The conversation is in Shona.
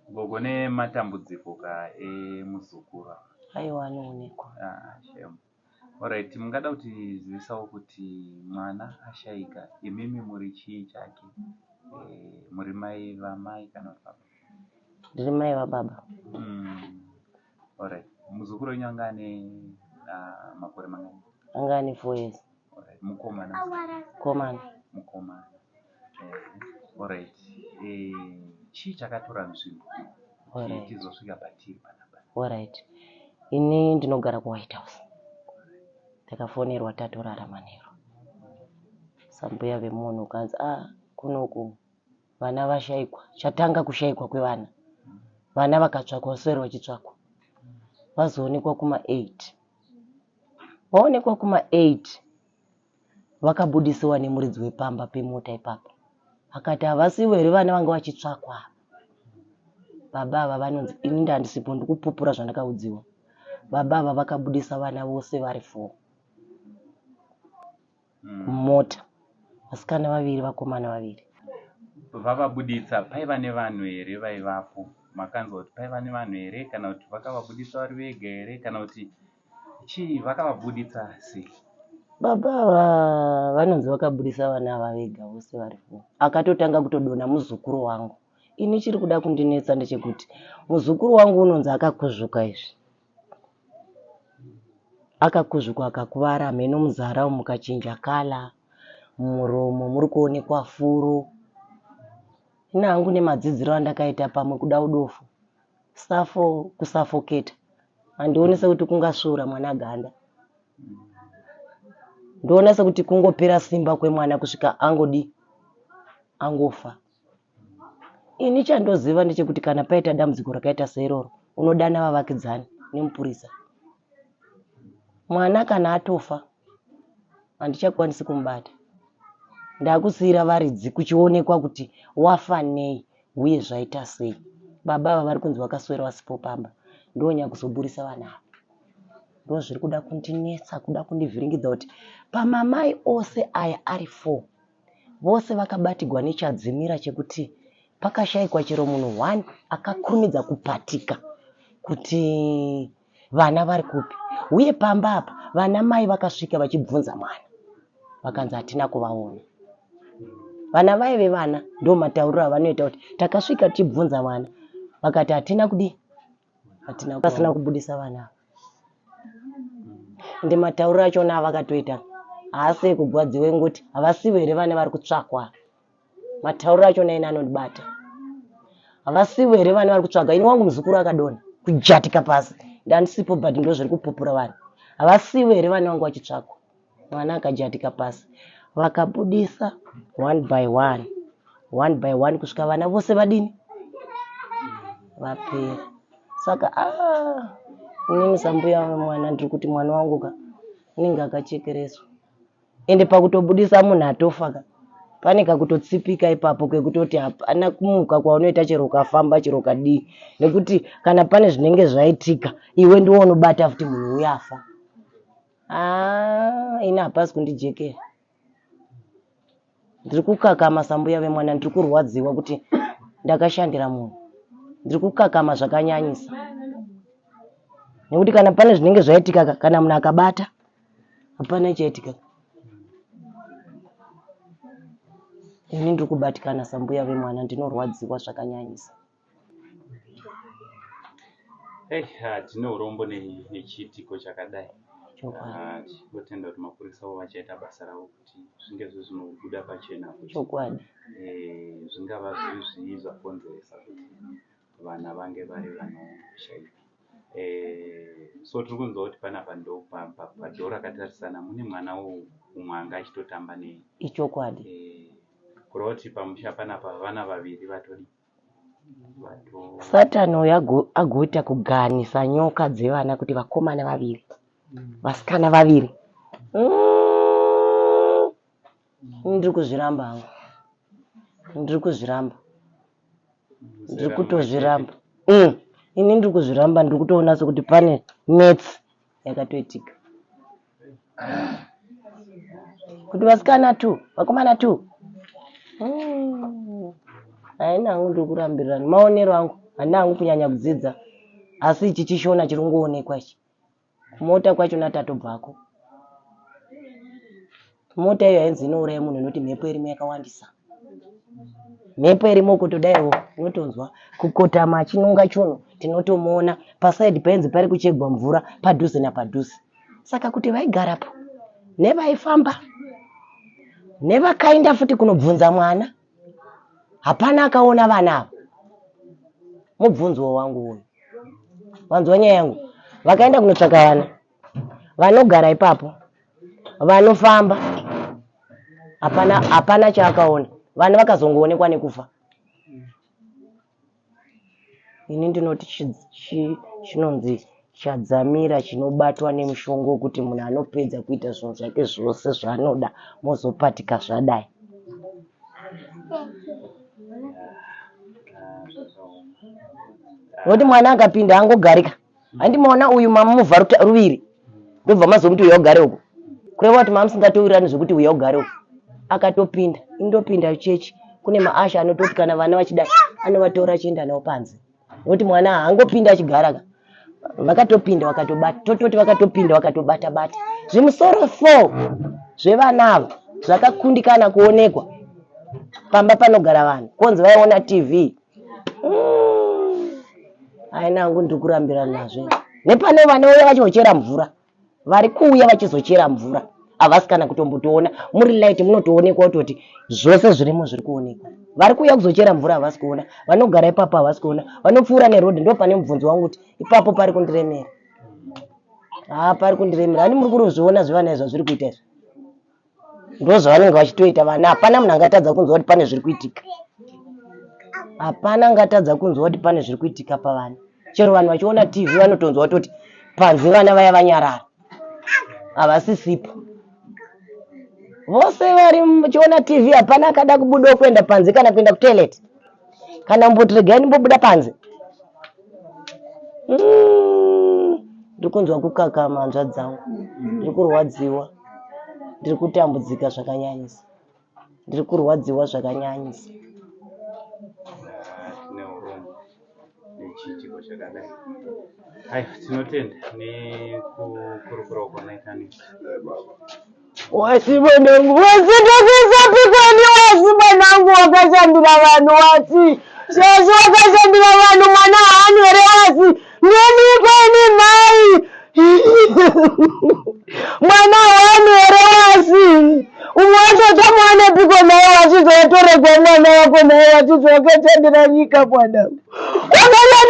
Gogo nematambudziko ka emuzukuru ava. Aiwa anoonekwa. Ah, shame. Alright, mungada kutizivisawo kuti mwana ashaika imimi muri chii chake? Eh, muri mai vamai kana kuti baba? Ndiri mai vababa. Alright. Muzukuru wenyu anga ane makore mangani? Anga ane 4 years. Alright. Mukomana. Mukomana. Mukomana. Eh, alright. Eh, chii chakatora nzvimbo Alright. tizosvika patiri panapa? Alright. Ini ndinogara kuWhite House. Ndakafonerwa tatorara manheru. Sambuya vemunhu ukanzi ah kunoku vana vashaikwa. Chatanga kushaikwa kwevana. Vana vakatsvakwa vaswera vachitsvakwa. Vazoonekwa kuma 8. Vaonekwa kuma 8 vakabudisiwa nemuridzi wepamba pemota ipapo akati havasivo here vana vanga vachitsvakwa ava baba ava vanonzi ini ndandisipo ndikupupura zvandakaudziwa baba ava vakabudisa vana vose vari four mumota vasikana vaviri vakomana vaviri Vavabuditsa paiva nevanhu here vaivapo? Makanzwa kuti paiva nevanhu here kana kuti vakavabuditsa vari vega here kana kuti Chii vakavabuditsa sei? Baba ava vanonzi vakabudisa vana ava vega vose vari four. Akatotanga kutodonha muzukuru wangu. Ini chiri kuda kundinetsa ndechekuti muzukuru wangu unonzi akakuzvuka izvi. Akakuzvuka akakuvara hameno muzara umu mukachinja kala, mumuromo muri kuonekwa furo. Ini hangu nemadzidziro andakaita pamwe kuda udofo. Safo kusafoketa handioni sekuti kungasvuura mwana ganda ndoona sekuti kungopera simba kwemwana kusvika angodii angofa ini chandoziva ndechekuti kana paita dambudziko rakaita seiroro unodana vavakidzani nemupurisa mwana kana atofa handichakwanisi kumubata ndakusiira varidzi kuchionekwa kuti wafa nei huye zvaita sei baba ava vari kunzi vakaswera vasipo pamba ndonyakuzoburisa vana ava ndozviri kuda kundinetsa kuda kundivhiringidza kuti pamamai ose aya ari four vose vakabatigwa nechadzimira chekuti pakashaikwa chero munhu one akakurumidza kupatika kuti vana vari kupi uye pamba apa vana mai vakasvika vachibvunza mwana vakanzi hatina kuvaona vana vai vevana ndo matauriro avanoita kuti takasvika tichibvunza mwana vakati hatina kudii hatina vasina kubudisa vana ava ende matauriro achona avakatoita haasi ekugwadziwa engoti havasivo here vana vari kutsvakwa matauriro achona ini anondibata havasivo here vana vari kutsvaga ini wangu muzukuru akadonha kujatika pasi ndandisipo but ndo zviri kupupura vanhu havasivo here vana vangu vachitsvagwa mwana akajatika pasi vakabudisa one by one one by one kusvika vana vose vadini vapera saka ah, inini sambuya wemwana ndiri kuti mwana wangu ka anenge akachekereswa ende pakutobudisa munhu atofa ka pane kakutotsipika ipapo kekutoti hapana kumuka kwaunoita chero ukafamba chero ukadii nekuti kana pane zvinenge zvaitika iwe ndiwo unobata futi munhu uya afa ah, ini hapasi kundijekera ndiri kukakama sambuya vemwana ndiri kurwadziwa kuti ndakashandira munhu ndiri kukakama zvakanyanyisa nekuti kana pane zvinenge zvaitika kana munhu akabata hapana chaitika ini ndiri kubatikana sambuya vemwana ndinorwadziwa zvakanyanyisa Hey, tine urombo nechiitiko chakadai. Chokwadi. Tinotenda kuti mapurisa avo vachaita basa ravo kuti zvinge zvinobuda pachena kuti Chokwadi. eh, zvingava zviri zvii zvakonzeresa kuti vana vange vari vanoshaika. Eh, so tiri kunzwa kuti panapa ndo padhoo rakatarisana mune mwana umwe anga achitotamba ne Ichokwadi. Eh, kureva kuti pamusha panapa vana vaviri vatodi vato Satani uyu agoita kuganisa nyoka dzevana kuti vakomana vaviri vasikana vaviri. Ndiri kuzviramba hangu. Ndiri kuzviramba. Ndiri kutozviramba. Ini ndiri kuzviramba ndiri kutoona sekuti pane maths yakatoitika. Kuti vasikana two, vakomana two. Haina hangu ndiri kurambirirana maonero angu handina hangu kunyanya kudzidza asi ichi chishona chiri kungoonekwa ichi Mota kwachona tatobvako. Mota iyo hainzi inouraya munhu nekuti mhepo irimo yakawandisa. Mhepo irimo kutodaiwo unotonzwa kukotama achinonga chunhu tinotomuona pasaidi painzi pari kuchegwa mvura padhuze napadhuze. Saka kuti vaigarapo nevaifamba nevakaenda futi kunobvunza mwana hapana akaona vana ava. Mubvunzo wangu uyu. Vanzwa nyaya yangu, vakaenda kunotsvaka vana vanogara ipapo, vanofamba, hapana hapana chaakaona. Vana vakazongoonekwa nekufa. Ini ndinoti chinonzi chadzamira chinobatwa nemushonga wekuti munhu anopedza kuita zvinhu zvake zvose zvaanoda mozopatika zvadai. Nokuti mwana akapinda angogarika handi maona uyu mamuvha ruviri ndobva mazomuti uya ugare uko kureva kuti mamusingatowirirani zvekuti uya ugare uko akatopinda indopinda chechi kune maasha anototi kana vana vachidai anovatora achienda navo panze nokuti mwana haangopinda achigara ka vakatopinda vakatobata tototi vakatopinda vakatobata bata zvimusoro four zvevana ava zvakakundikana kuonekwa pamba panogara vanhu konzi vaiona tv mm. aina hangu ndiri kurambira nazvo nepane vanouya vachihochera mvura vari kuuya vachizochera mvura havasi kana kutombotoona muri light munotoonekwa kutoti zvose zvirimo zviri kuonekwa vari kuuya kuzochera mvura havasi kuona vanogara ipapo havasi kuona vanopfuura neroad ndo pane mubvunzo wangu kuti ipapo pari kundiremera haa pari kundiremera ani muri kurozviona zvevana izvi zvazviri kuita izvi ndozvavanenge vachitoita vana hapana munhu angatadza kunzwa kuti pane zviri kuitika hapana angatadza kunzwa kuti pane zviri kuitika pavana chero vanhu vachiona tv vanotonzwa kutoti panze vana vaya vanyarara havasisipo vose vari muchiona tv hapana akada kubudawo kuenda panze kana kuenda kutoilet kana mboti regai ndimbobuda panze mm, ndiri kunzwa kukakama hanzvadzi dzangu ndiri kurwadziwa ndiri kutambudzika zvakanyanyisa ndiri kurwadziwa zvakanyanyisa tine urombo nechiitiko chakadai aiwa tinotenda nekukurukurawo kwamaita nesu Wasi mwanangu, wasi ndakasapikani wasi mwanangu wakashandira vanhu wasi. Shasha wakashandira vanhu mwana haani here wasi. Ndoniko ini mhai. Mwana haani here wasi. Umwe wacho tamuwanepiko naye wasi zvawatoregwa mwana wako naye wasi zvawakashandira nyika mwanangu. Wakashandira